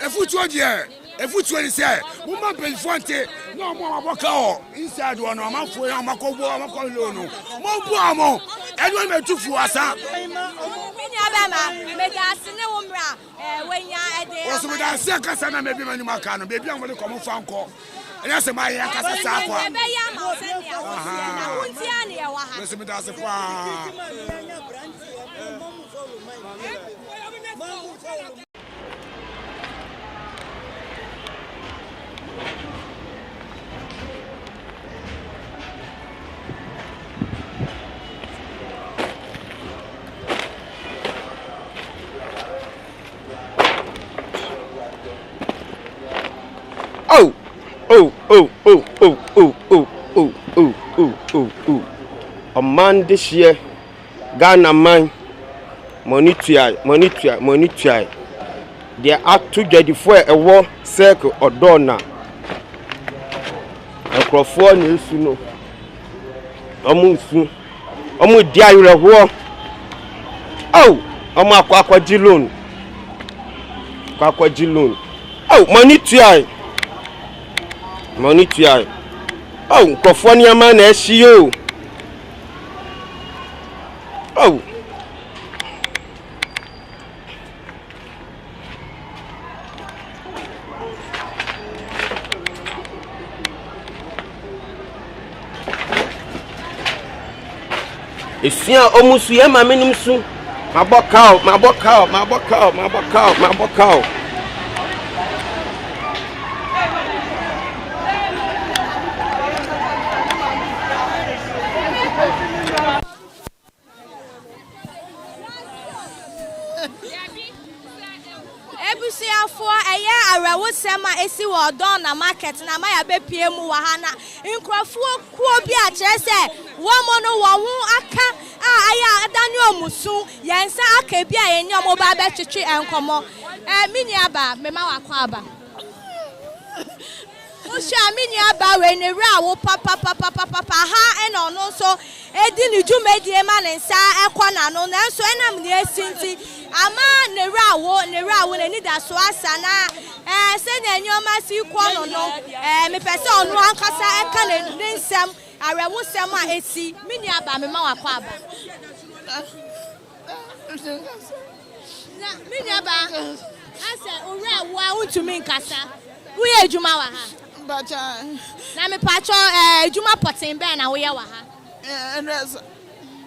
Afutuo deɛ afutuo ne sɛ momma mpanyinfoɔ nte na ɔmo a wɔabɔ ka wɔ inside wɔ no ɔmanfoɔ yi a wɔakɔ bɔ wɔakɔ low no momboa ɔmo ɛno na mɛtu fuo asa. Me nua bɛma meda ase ne wo mmerɛ a wanya de ama. Wɔso meda ase akasa na mɛbi m'anim aka no baabi a wɔde kɔ mo fa nkɔ ɛnyɛ sɛ mayɛ akasa saa kwa. Yɛbɛyɛ ama wo sɛnea woteɛ na wo nti ara na yɛwɔ ha. Mese meda ase paa. Oh, oh, oh, oh, oh, oh, oh, oh, oh, oh, oh, oh. Ɔman dehyeɛ, Ghana man, mo ani tuae, mo ani tuae, mo ani tuae. Deɛ ato dwadifoɔ a ɛwɔ circle ɔdɔɔ na nkurɔfoɔ na esu no. Wɔresu, wɔredi awerɛhoɔ. Ao! Wɔakɔ akɔgye loan, akɔ akɔgye loan. Ao! Mo ani tuae, mo ani tuae. Ao! Nkurɔfoɔ nneɛma na ɛhye yi o. Ao! Esu a wɔn su yɛn maame nom su. Mabɔ kaw, mabɔ kaw, mabɔ kaw, mabɔ kaw, mabɔ kaw. Abusuafoɔ, ɛyɛ awerɛhosɛm a ɛsi wɔ Ɔdɔɔna market na ama yɛabɛpue mu wɔ ha na nkurɔfoɔ kuo bi a kyerɛ sɛ wɔn no wɔn ho aka a ayɛ a adane wɔn su, yɛn nsa aka bi a yɛne wɔn ba abɛtwetwe nkɔmmɔ. Eh, me nuabaa, mema wo akwaaba. Wohwɛ a me nua baa wei ne werɛ awo papapapapapa ha na ɔno nso di ne dwumadie ma ne nsa kɔ n'ano nanso ɛnam nea asi nti ama ne werɛ awo ne werɛ awo n'anidasoɔ asa na ɛɛ sɛnea nneɛma si kɔ no no ɛɛ mepɛ sɛ ɔno ankasa ɛka ne ne nsɛm awerɛhosɛm a esi me nua baa mema wakɔ aba. Na me nuabaa, asɛ owura wo a wontumi nkasa. Woyɛ adwuma wɔ ha? Mpakyɛ. Na mepakyɛ ɛɛ adwuma pɔten bɛn na woyɛ wɔ ha? Hairdresser.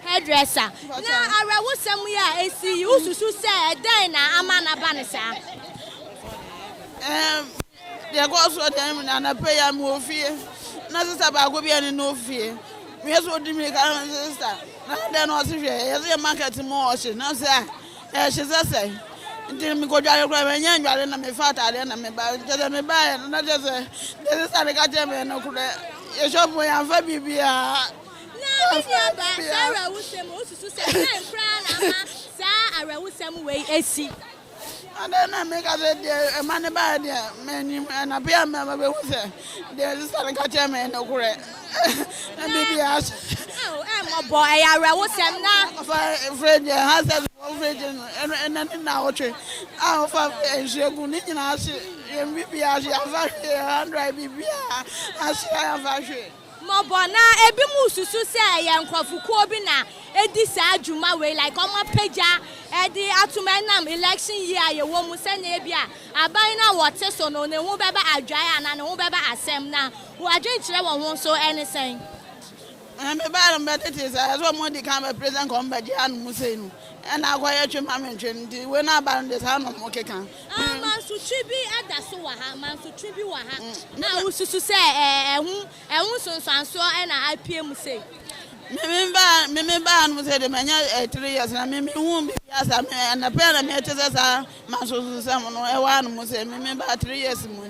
Hairdresser. Na awerɛhosɛm yi a esi yi, wosusu sɛ ɛdɛn na ama no aba no saa? Ɛɛm, deɛ ɛkɔɔ soɔ deɛ na anɔpa yi a mewɔ fie na sista baako bi a ne ne wɔ fie meyɛ sɛ ɔdi mirika na mese sista na dɛn na ɔse hwɛ yɛse yɛ market mu ɔhye na sɛ a ɛhye sɛ sɛ. Nti mekɔdware koraa manya ndware na mefa ataadeɛ na meba. Kyerɛ sɛ mebaeɛ no na kyerɛ sɛ deɛ sista no ka kyerɛ me no nokorɛ. Yɛ shop hɔ yɛamfa biribiara. Na me nuabaa, saa awerɛhosɛm yi, wosusu sɛ dɛn koraa na ama saa awerɛhosɛm wei asi? Adɛn na meka sɛ deɛ ɛma no baeɛ deɛ mennim, ɛna bere a mabɛhu sɛ deɛ sista no ka kyerɛɛ me yɛ nokorɛ, na biribiara ahyɛ. Ao, ɛmmɔbɔ, ɛyɛ awerɛhosɛm na. Ɔfa fridge, ɛha sɛ wɔ fridge no, ɛno ɛnɛ ne nnawɔtwe a ɔfa nsuo gu ne nyinaa ahye, yɛn biribiara ahye, yɛamfa hwee, hand dry biribiara ahye a yɛamfa hwee. Mmɔbɔ, na ebinom susu sɛ ɛyɛ nkurɔfokuo bi na edi saa dwuma wei like wɔn apagya de atom ɛnam election year a yɛwɔ mu sɛnea ebia aban no a wɔte so no ne ho bɛba adwae anaa ne ho bɛba asɛm na w'adwenkyerɛ wɔ ho nso ɛne sɛn? Na me baa no bɛtetee saa ɛsɛ ɔmo di kan bɛpere sɛ nka ɔmo bɛgye anom sei no ɛna akɔyɛ twe ma mentwe nti wei no aba no deɛ saa na ɔmo keka. Ah, mansotwe bi da so wɔ ha, mansotwe bi wɔ ha a wosusu sɛ ɛho ɛho nsonsansoɔ na apue mu sei. Me me baa me me baa no sɛ de manya 3 years na me me hu biribi asa me anapɛ na me te sɛ saa mansososɛm no ɛwɔ ano mu sɛ me me baa 3 years mu.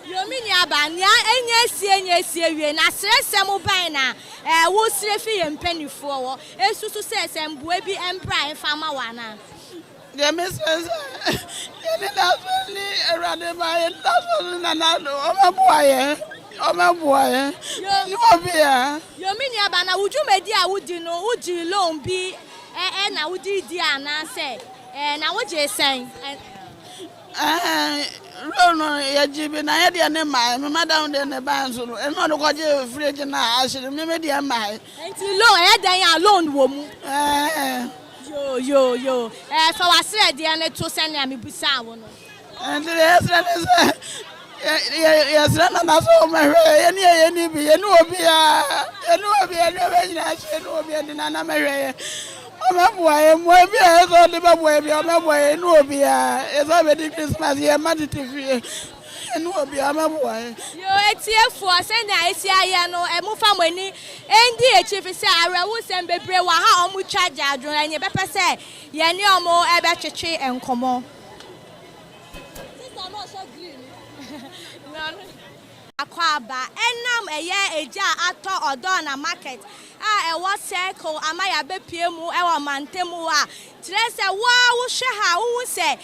Yo me nua baa, nea anya asie anya asie awie na srɛsɛm bɛn na wosrɛ fi yɛn mpaninfoɔ hɔ? Esusu sɛ sɛ mboa bi mbra mfa ma wo anaa? Deɛ mesrɛ sɛ yɛn anidasoɔ ne Awurade ma yɛn anidasoɔ ne Nana Addo ɔmɛboa yɛn ɔmɛboa yɛn ne obiara. Yo me nua ba na wo dwumadi a wodi no wo gyee loan bi ɛ na wode redi anaa sɛ ɛ na wo gyee sɛn ɛ. Ɛɛ loan no yɛgye bi na yɛ deɛ ne mmae me madam deɛ ne bae nso no ɛna ɔde kɔgye fridge no a ahye no me me deɛ mmae. Nti loan ɛyɛ dɛn a loan wɔ mu. Ɛɛ. Yoo yoo yoo ɛɛ fa w'asrɛdeɛ no to sɛnea mebisaa wo no. Nti deɛ yɛsrɛ ne sɛ yɛ yɛsrɛ Nana sɛ ɔmmɛhwɛ yɛn yɛne yɛ yɛnni bi yɛne obiara yɛne obiara nneɛma nyinaa so yɛne obiara nti Nana mmɛhwɛ yɛn ɔmmɛboa yɛn mmoa bi a ɛyɛ sɛ ɔde bɛboa yɛn biara ɔmmɛboa yɛn yɛne obiara yɛsɛ ɔbɛdi Christmas yɛn mma tete fie. Ɛne obiara mɛboa yɛn. Yoo atiefoɔ sɛnea ɛsi ayɛ no momfa mo ani ndi akyiri efisɛ awerɛhosɛm bebree wɔ ha a wɔtwa gyaadwoɔ ɛnneɛ yɛbɛpɛ sɛ yɛne wɔn bɛtwetwe nkɔmmɔ. Sister no ɔhyɛ green no. Akwaaba, ɛnam ɛyɛ egya a atɔ Ɔdɔɔna market a ɛwɔ Circle ama yɛabɛpue mu wɔ mantam hɔ a, kyerɛ sɛ wo ara wohwɛ ha a wohu sɛ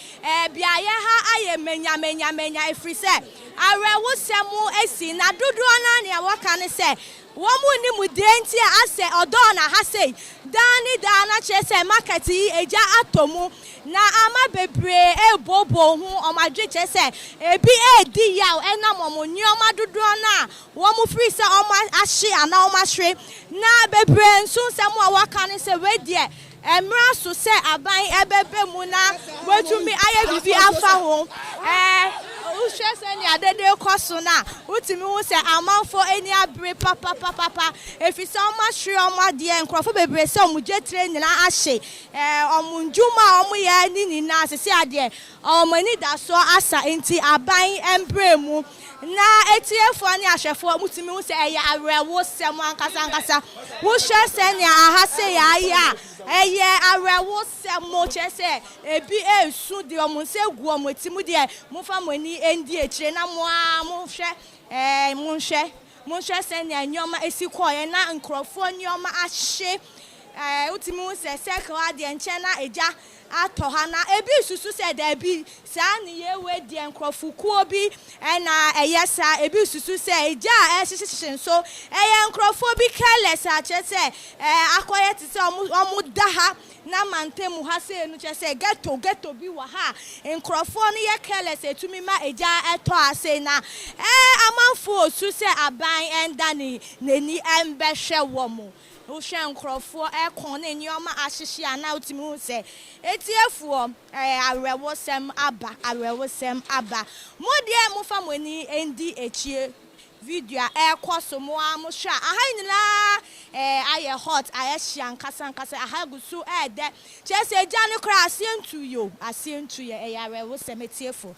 beaeɛ ha ayɛ manyamanyamanya ɛfiri sɛ awerɛhosɛm asi na dodoɔ no ara nea wɔka ne sɛ wɔn nnim deɛ nti a asɛ Ɔdɔɔna ha sei daa ne daa na kyerɛ sɛ market yi egya atɔ mu Na ama bebree rebooboo ho, wɔn adwene kyerɛ sɛ ebi redi yaw ɛnam wɔn nneɛma dodoɔ no a wɔfiri sɛ wɔahye anaa wɔahwere. Na bebree nso nsɛm a wɔka ne sɛ wei deɛ ɛmmra so sɛ aban bɛba mu na wɔatumi ayɛ biribi afa ho. Ɛɛ wohwɛ sɛnea dede rekɔ so no a, wotumi hu sɛ amanfoɔ ani abere papapapapa ɛfiri sɛ wɔahwere wɔn adeɛ. Nkurɔfoɔ bebree sɛ wɔn dwetire nyinaa ahye. Wɔn ndwuma a wɔyɛ ne nyinaa sesei adeɛ wɔn anidasoɔ asa nti aban mbrɛ mu na atiefoɔ ne ahwɛfoɔ motumi hu sɛ ɛyɛ awerɛwosɛm ankasa ankasa wohwɛ sɛnea aha sei ayɛ a ɛyɛ awerɛwosɛm kyerɛ sɛ ebi resu de wɔn nsa agu wɔn ti mo deɛ momfa mo ani ndi akyire na mo ara mohwɛ ɛɛ monhwɛ Monhwɛ sɛnea nneɛma si kɔeɛ na nkurɔfoɔ nneɛma ahye. Ɛɛ, wotumi hu sɛ circle adeɛ nkyɛn na egya atɔ ha, na ebi resusu sɛ daabi, saa nneyɛe wei deɛ nkurɔfokuo bi na ɛyɛ saa. Ebi resusu sɛ egya a ɛrehyehyehyehye nso, ɛyɛ nkurɔfoɔ bi careless a kyerɛ sɛ ɛɛ akɔyɛ te sɛ wɔn wɔda ha Na mantam ha sei no kyerɛ sɛ ghetto ghetto bi wɔ ha a nkorɔfoɔ no yɛ careless a ɛtumi ma egya tɔ ha sei na ɛɛ amanfoɔ resu sɛ aban nda ne n'ani mbɛhwɛ wɔn. Wohwɛ nkorɔfoɔ ɛko ne nneɛma ahyehye a na wotumi hu sɛ atiefoɔ ɛɛ awerɛhosɛm aba awerɛhosɛm aba. Mo deɛ mofa mo ani ndi akyire. Video a ɛrekɔ so mo ara mo hwɛ a aha nyinaa eh ayɛ hot ayɛ hye ankasa ankasa aha gu so ɛɛdɛ kyerɛ sɛ egya no koraa aseɛ ntu yɛ o aseɛ ntu yɛ ɛyɛ awerɛhosɛm atiefo.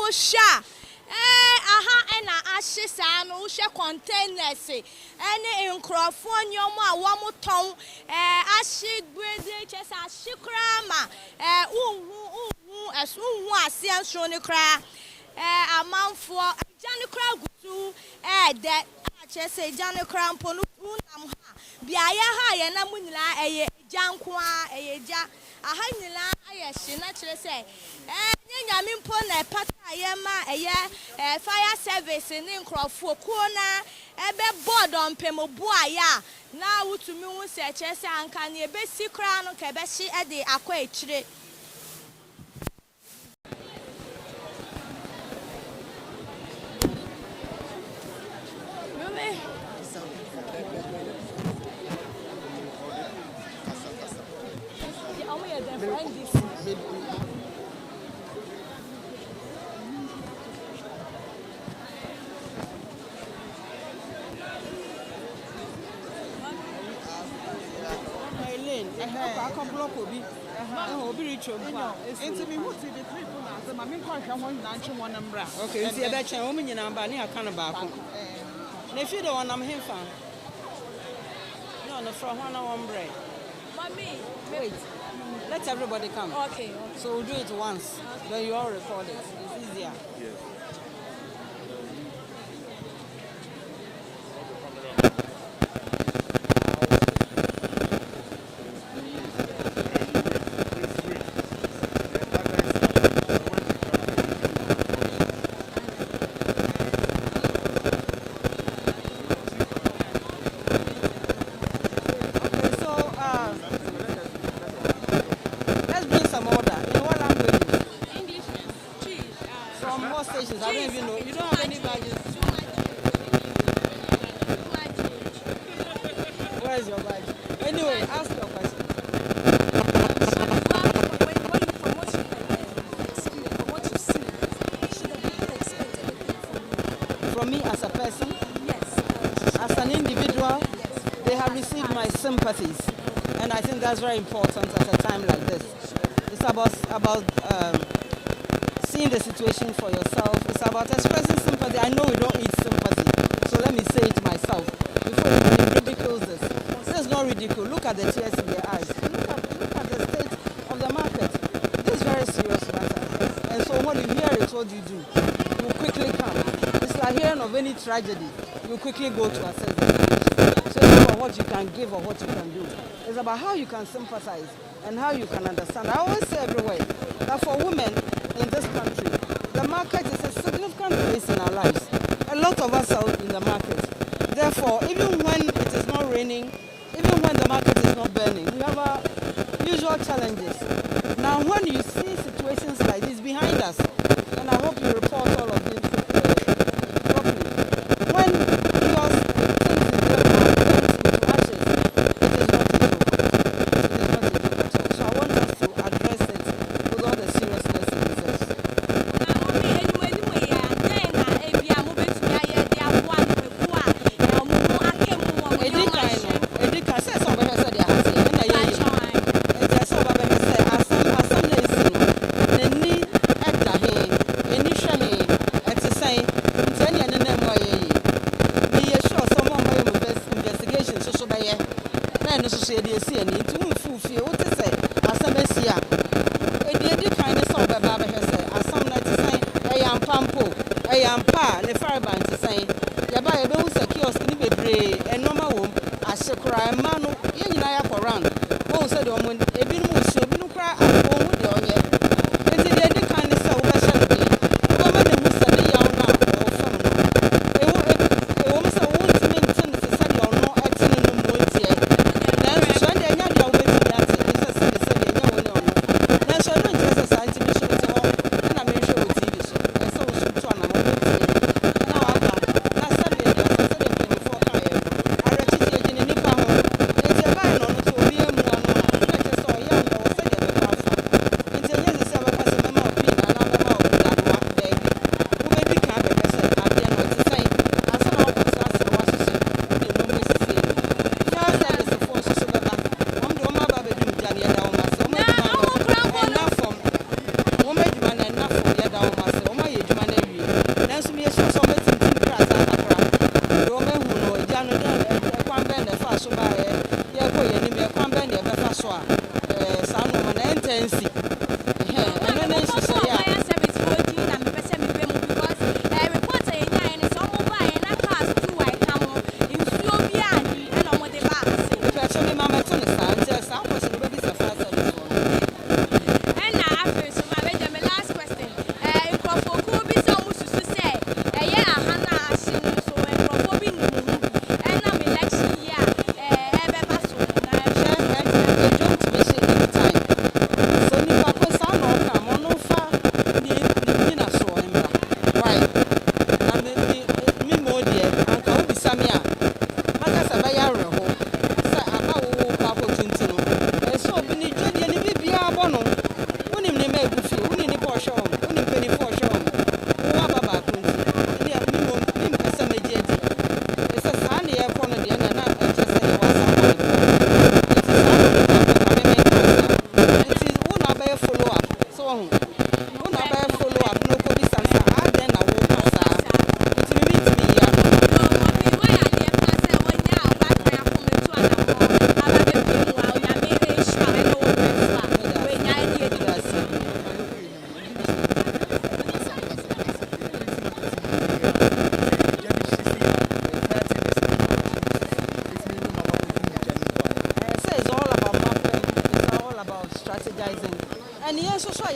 Wohwɛ a, ɛɛ aha na ahye saa no, wohwɛ containers ne nkurɔfoɔ nneɛma a wɔtɔn, ɛɛ ahye gbiregbiregbi, kyerɛ sɛ ahye koraa ma ɛɛ wonhu wonhu ɛso wonhu aseɛ nsono no koraa. Ɛɛ amanfoɔ, egya no koraa gu so ɛɛdɛ a kyerɛ sɛ egya no koraa mpo no wonam ha a, beaeɛ ha a yɛnam nyinaa ɛyɛ egya nko ara, ɛyɛ egya. Aha nyinaa ayɛ hye na kyerɛ sɛ ɛnyɛ Nyame mpo na ɛpata yɛ ma ɛyɛ fire service ne nkorɔfoɔ kuo no ara ɛbɛbɔ dɔmpem boaeɛ a na wotumi hu sɛ kyerɛ sɛ anka nea ɛbɛsi koraa no nka ɛbɛhye de akɔ akyire. Nti mehu TV3 fo na adze ma menkɔ nhwɛ hɔn nyinaa ntwe hɔn mbra. Okay, nti yɛbɛkyɛn wɔn nyinaa ba ne yɛaka no baako. Na efi de wɔnam hefa? No, no, frɛ hɔn na wɔmbrɛ. Mommy, Wait, let everybody come. Okay, okay. So we'll do it once, okay. Then you all record it. It's easier. Yes. Okay, so let's bring some order. In what languages? English, cheese. From what stations? I don't even know. You don't have any badges. Where is your badge? Anyway, ask your question. So when you from what you experience, from what you've seen, should the people expect anything from you? From me as a person? Yes. As an individual? Yes. They have received my sympathies. And I think that's very important at a time like this. It's about seeing the situation for yourself. It's about expressing sympathy. I know we don't eat sympathy, so let me say it myself before anybody ridicules this. This is not ridicule. Look at the tears in their eyes. Look at the state of the market. This is very serious matter. And so when you hear it, what do you do? You quickly come. It's like hearing of any tragedy. You quickly go to assess the situation. So it's not about what you can give or what you can do. It's about how you can sympathize and how you can understand. I always say everywhere that for women in this country, the market is a significant place in our lives. A lot of us are in the market. Therefore, even when it is not raining, even when the market is not burning, we have our usual challenges. Now, when you see situations like this behind us, and I hope you report all of this properly, when kiosks and things in them are burnt into ashes, it is not a joke. It is not a joke at all. So I want us to address it with all the seriousness it deserves. Na mommy, anim anim yi a, dɛn na ebi a mobɛtumi ayɛ de aboa nipakuo a ɔmo ho aka mu wɔ mo Edi nneɛma kan hyɛ? No, edi kan sɛ ɔbɛhwɛ sɛ deɛ ha teɛ ɛna yɛyɛ. Nti ɛsɛ ɔba bɛhwɛ sɛ asɛm na esi no, n'ani ɛda he, n'ani hwɛ he, ɛte sɛn, nti ɛne ɛnenam mu a yɛyɛ. Meyɛ sure sɛ ɔmo a ɔmo yɛ investigation nso so bɛyɛ na ɛno nso so yɛde esi ani. Nti womfu fie wote sɛ asɛm asi a, edi kan ne sɛ ɔbɛba abɛhwɛ sɛ asɛm no ɛte sɛn, ɛyɛ ampa mpo, ɛyɛ ampa a ne farebae te sɛn. Yɛba yɛbɛhu sɛ kiosk ne bebree ɛnɔɔma wɔ mu ahye koraa. Mmaa no yɛn nyinaa yɛakɔ round, wɔn sɛ deɛ ɔmo ebinom resu, ebinom koraa wɔn ho deɛ ɔnyɛ. Nti deɛ edi kan ne sɛ wobɛhyɛ no den, wobɛma ne hu sɛ ne yaw no a ɔwɔ fam no ewu ɛwɔ mu sɛ wɔntumi nte no te sɛ deɛ ɔno ɛte no no mu nteɛ, nanso so ɛdeɛ ɛnyɛ deɛ wobɛtumi ate sɛ sɛde ɛnyɛ wo ne ɔno, nanso ɛno nkyerɛ sɛ saa nti me so mete hɔ ɛna mehwɛ wɔ TV so. Ɛsɛ wo so tu anamɔ wobɛtumi na waba na sɛdeɛ deɛ sɛdeɛ mpanimfoɔ kaeɛ no, awerɛkyekye gyina nipa ho.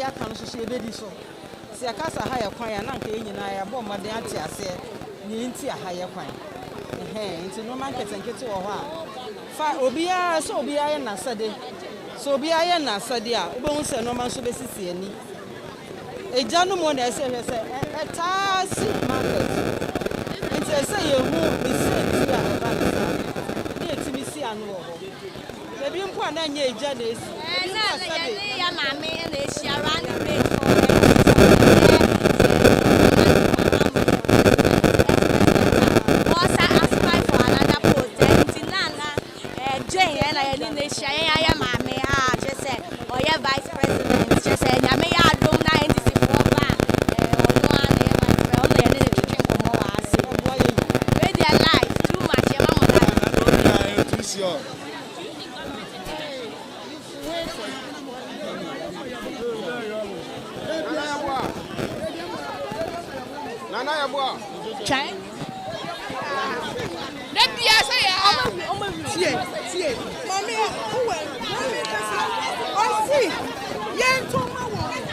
yɛaka no nso so yɛbɛdi so. Sɛ yɛka sɛ ha yɛ kwan a, na anka yɛn nyinaa yɛabɔ mmɔden ate aseɛ nea enti a ha yɛ kwan. Ɛhɛn, nti nnoɔma nketenkete wɔ hɔ a, fa obiara, sɛ obiara yɛ n'asɛde. Sɛ obiara yɛ n'asɛde a, wobɛhu sɛ nnoɔma nso bɛsisi ani. Egya no mu na ɛsɛ hwɛ sɛ ɛtaa si market. Nti ɛsɛ yɛhu ne sɛnti a ɛba no saa na yɛtumi si ano wɔ hɔ. Ebi mpo a na ɛnyɛ egya na esi. Ebi mpo a sɛbe. Yɛne yɛ maame na ehyia running mate for wɔsa aspire for another post nti Nana Jane ɛna yɛne no ahyia yɛn ayɛ maame a kyerɛ sɛ ɔyɛ vice president kyerɛ sɛ Nyame yɛ adom na NDC foɔ ba a ɔno ara na ɛyɛ vice president ɔno na yɛne no twetwe nkɔmmɔ wɔ ha se wei deɛ live too much yɛma mo live. Nana Yeboah. Twae. Da bia sɛ yɛ a. Tie, tie, maame wowɛ, maame kasa, ɔsi yɛn to ma wɔn.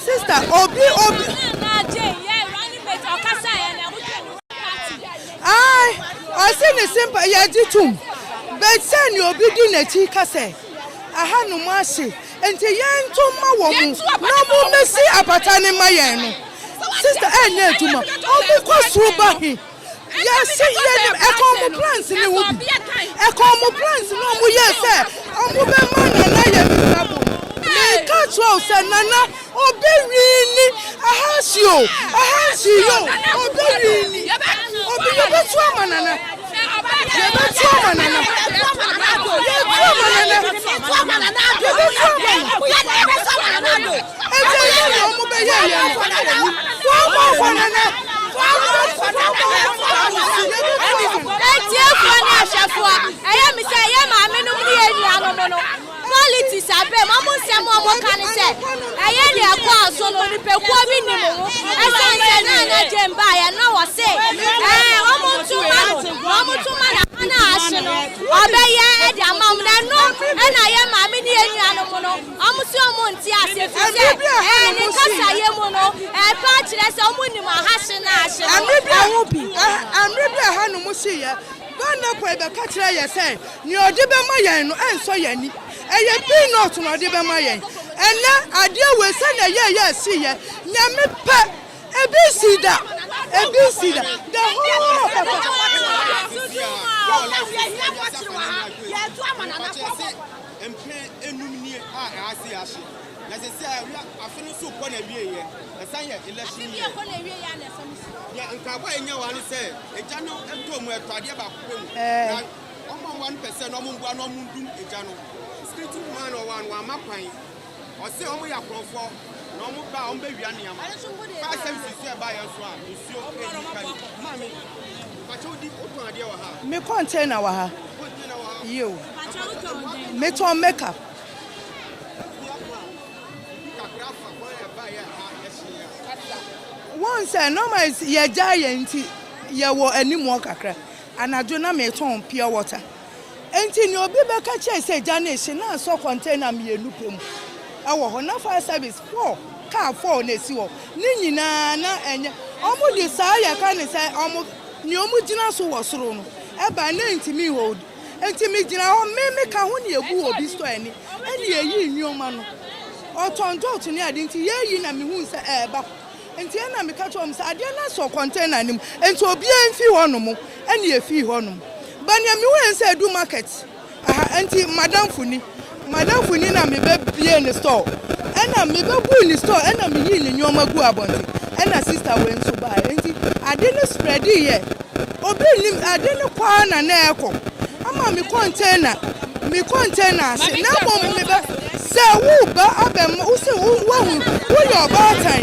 Sister, obi obi. Na Jane yɛ running mate ɔkasa yɛ na ɛho twɛ ne party. Ai, ɔsi ne simpa yɛgye tum. But sɛ ne obi di n'akyi kasɛ, aha no mu ahye, nti yɛn to ma wɔn mu na mo mmesi apata ne ma yɛn no. Sister, ɛnyɛ adwuma. Ɔmo kɔ soro ba he. Yɛsi yɛnim ɛka ɔmo plans ne ho bi. Ɛka ɔmo plans ne ɔmo yɛ sɛ ɔmo bɛma Nana yɛ miserable. Meka kyerɛ wo sɛ Nana ɔbɛwini ahasi o, ahasi yo, ɔbɛwini. Obi yɛbɛtu ama Nana. Yɛbɛtu ama Nana. Yɛtu ama Nana. Yɛbɛtu ama no. Eti ɛyɛ na ɔmo bɛyɛ yɛn no. Fɔmɔ fɔ Nana. Etiefoɔ ne ahwɛfoɔ, ɛyɛ me sɛ ɛyɛ maame nom ne yɛn nuanom no politics abɛm. Ɔmo nsɛm a ɔmo ka ne sɛ ɛyɛ deɛ ɛkɔɔ so no, nipakuo bi nim ho. Ɛsiane sɛ Nana Jane baeɛ na wɔse ɛɛ ɔmo nto ma no na ɔmo to ma no ama no ahye no ɔbɛyɛ ɛde ama ɔmo, na ɛno ɛna yɛ maame ne yɛn nuanom no ɔmo se ɔmo nte ase fi sɛ ɛɛ ne kasayɛ mu no ɛpɛ akyerɛ sɛ ɔmo nim ahahye na ahye no ɛho bi. Mmere bi a hanom hyeeɛ, Vanderpoel bɛka kyerɛ yɛ sɛ nea ɔde bɛma yɛn no ɛnsɔ yɛn ani. Ɛyɛ peanut na ɔde bɛma yɛn. Ɛnnɛ, adeɛ wei sɛnea yɛyɛ hyeeɛ, Nyame pɛ, ebi nsi da, ebi nsi da. The whole of papa. Mpɛn enum nie a ɛha se ahye na sɛsɛ a afe no nso kɔ na awieɛ ɛsan yɛ election year. Deɛ nkaabɔ a ɛnya wɔ ha ne sɛ egya no ɛtɔ mu ɛtɔ adeɛ baako pɛ mu na ɔmo a wɔn pɛ sɛ na ɔmo mboa na ɔmo ndum egya no. Security man ɔwɔ ano ama kwan ɔsɛ ɔmo yɛ akorɔmfoɔ na ɔmo ba a ɔmo bɛwia nneɛma. Fire service nso ɛba yɛn so a nsuo ɛyi ka ni. Maame, mpakyɛw di wotɔn adeɛ wɔ ha? Me container wɔ ha. Container wɔ ha? Yiw. Metɔn makeup. Wɔn sɛ normal yɛgya yɛn nti yɛwɔ anim hɔ kakra. Anadwo na metɔn pure water. Nti nea obi bɛka kyerɛ sɛ gya no ehye na asɔ container mmienu pɛ mu ɛwɔ hɔ na fire service four car four na esi hɔ ne nyinaa na ɛnyɛ ɔmo de saa yɛka ne sɛ ɔmo nea ɔmo gyina so wɔ soro no ɛba na ntumi hold. Nti me gyina hɔ me me ka ho ne egu obi store ani ɛne eyi nneɛma no ɔtɔn dɔɔto ne ade nti yɛyi na mehu sɛ ɛɛba nti ɛna meka kyerɛ wɔn sɛ adeɛ no asɔ container no mu nti obiara mfi hɔ nom ɛne efi hɔ nom ba nea mehu yɛn sɛ edu market aha nti madamfo ni madamfo ni na mebɛbie ne store ɛna mebɛbu ne store ɛna meyi ne nneɛma gu abɔnten ɛna sister wei nso baa nti ade no spread yɛ obi nim ade no kwaa na na ɛkɔ ama me container me container ase na mmom mebɛ sɛ woba abɛma wo sɛ woahu woyɛ ɔbaatan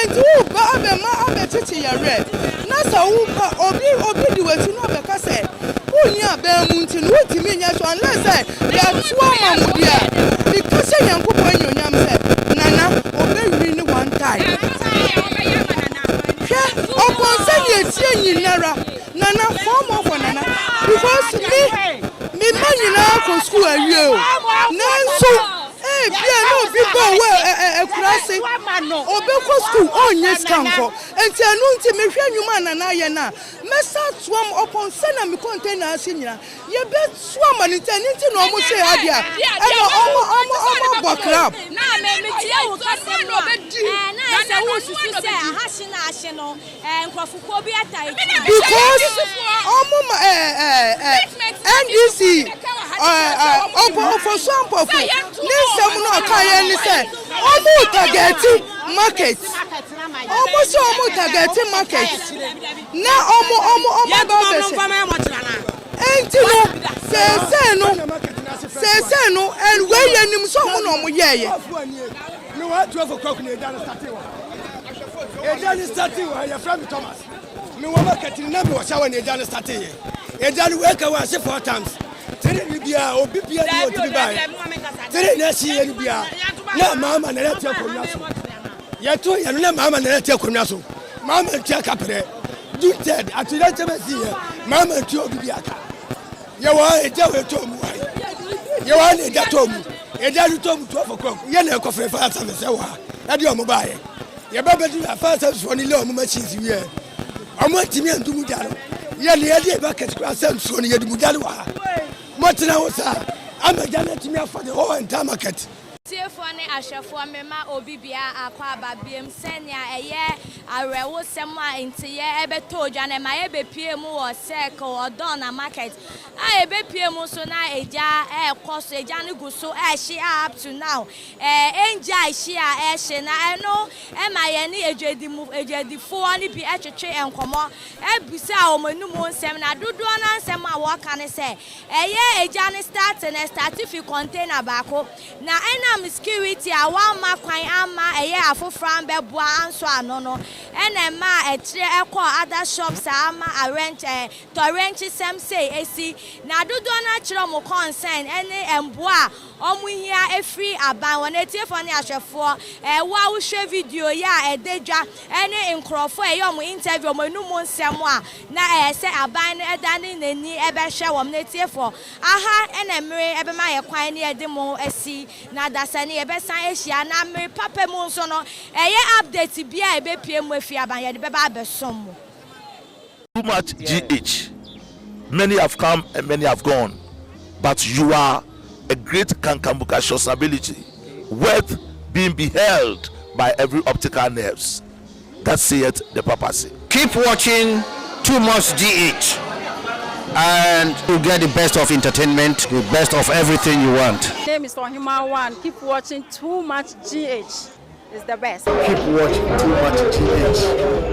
nti woba abɛma abɛkyekye yɛ werɛ na sɛ woba obi obi di w'akyi na ɔbɛka sɛ wonni abɛn mu nti no wontumi nyɛ so unless sɛ yɛto ama mo deɛ a meka sɛ Nyankopɔn anuonyam sɛ Nana ɔbɛwiri ne one time hwɛ ɔpɔn sɛdeɛ ɛtie nyinara Nana fɔm ɔfɔ Nana because me me mma nyinaa kɔ school awie o nanso. Ebia na obi ba wɔ akuraase, ɔbɛkɔ sukuu, ɔnnya sika nkɔ. Nti ɛno nti mehwɛ nnwuma a Nana ayɛ no a, mɛsan atoa mu ɔpɔn sɛnea me container ase nyinaa, yɛbɛtoa ama no. Nti ɛno nti na wɔn hyɛ ha deɛ a, ɛna wɔn wɔn wɔn abɔ club. Na me metie wo kasa mu a, ɛɛ na ayɛ sɛ woresusu sɛ ahahye na ahye no, ɛɛ nkurɔfokuo bi ata akyire. Because ɔmo ma ɛɛ ɛɛ NDC ɛɛ ɛɛ ɔpɔ Ofosu Ampofo ne nsɛm no ɔka yɛ ne sɛ ɔmo targeti market ɔmo sɛ ɔmo targeti market na ɔmo ɔmo ɔmo aba abɛhyɛ nti no seesei no seesei no wei yɛ nim sɛ ɔmo na ɔmo yɛɛyɛ. Me wɔ 12 o'clock na egya no startee wɔ ha. Egya no startee wɔ ha, yɛfrɛ me Thomas. Me wɔ market no na me wɔ shower na egya no startee yɛ. Egya no wake wɔ ase four times. Three ni bia obi bia ni otumi ba yɛ. Three na esi yɛ ni bia na maama na yɛte akonnwa so. Yɛto yɛ no na maama na yɛte akonnwa so. Maama ntua kaprɛ. June third atoyerɛnkyɛm esi yɛ maama ntua obi bia ka. Yɛwɔ ha egya wɔ etɔ mu ha yi. Yɛwɔ ha na egya tɔ mu. Egya no tɔ mu 12 o'clock. Yɛ na ɛkɔfrɛ fire service ɛwɔ ha. Ɛde ɔmo baayɛ. Yɛba bɛdu na fire service foɔ no lɛ ɔmo machines wiɛ. Ɔmo antumi andu mu gya no. Yɛ na yɛde bucket kura sɛ nsuo no yɛde mu gya no wɔ ha. Mɔtena ho saa ama gya no atumi afa the whole entire market. Atiefoɔ ne ahwɛfoɔ mema obi biara akwaaba biom sɛnea ɛyɛ awerɛhosɛm a nteyɛ ɛbɛtɔ dwa no ɛma yɛbɛpue mu wɔ Circle Ɔdɔɔna Market a yɛbɛpue mu nso na egya ɛrekɔ so, egya no gu so ɛrehye a up to now ɛngyae hye a ɛrehye na ɛno ɛma yɛne adwadimu adwadifoɔ no bi ɛtwetwe nkɔmmɔ ɛbisa wɔn anum nsɛm na dodoɔ no nsɛm a wɔka ne sɛ ɛyɛ egya no start no ɛstart fi container baako na ɛnam security a wamma kwan ama ɛyɛ afoforɔ ambɛboa anso ano no ɛna ɛma ɛkyerɛ ɛkɔ other shops a ama arɛnkyɛ tɔrɛnkyesɛm sei esi na dodoɔ no akyerɛ ɔmo concern ɛne mboa a ɔmo hia efiri aban wɔn. Etiefoɔ ne ahwɛfoɔ, ɛwɔ a wohwɛ video yi a ɛda dwa ɛne nkorɔfoɔ a ɛyɛ ɔmo interview, ɔmo enum nsɛm a na ɛyɛ sɛ aban no ɛda ne n'ani ɛbɛhwɛ wɔn. Na etiefoɔ, aha ɛna mmere ɛbɛma yɛ kwan ne yɛde mo asi na dasa ne yɛbɛsan ahyia na mmere papa mu nso no ɛyɛ update bi a ɛbɛpie mu efi aban yɛde bɛba abɛsom mo. Too much GH. Many have come and many have gone. But you are a great kankambukacious ability, worth being beheld by every optical nerves. That saith the papacy. Keep watching Too Much GH and you get the best of entertainment, the best of everything you want. My name is Ohima One. Keep watching Too Much GH. It's the best. Keep watching Too Much GH.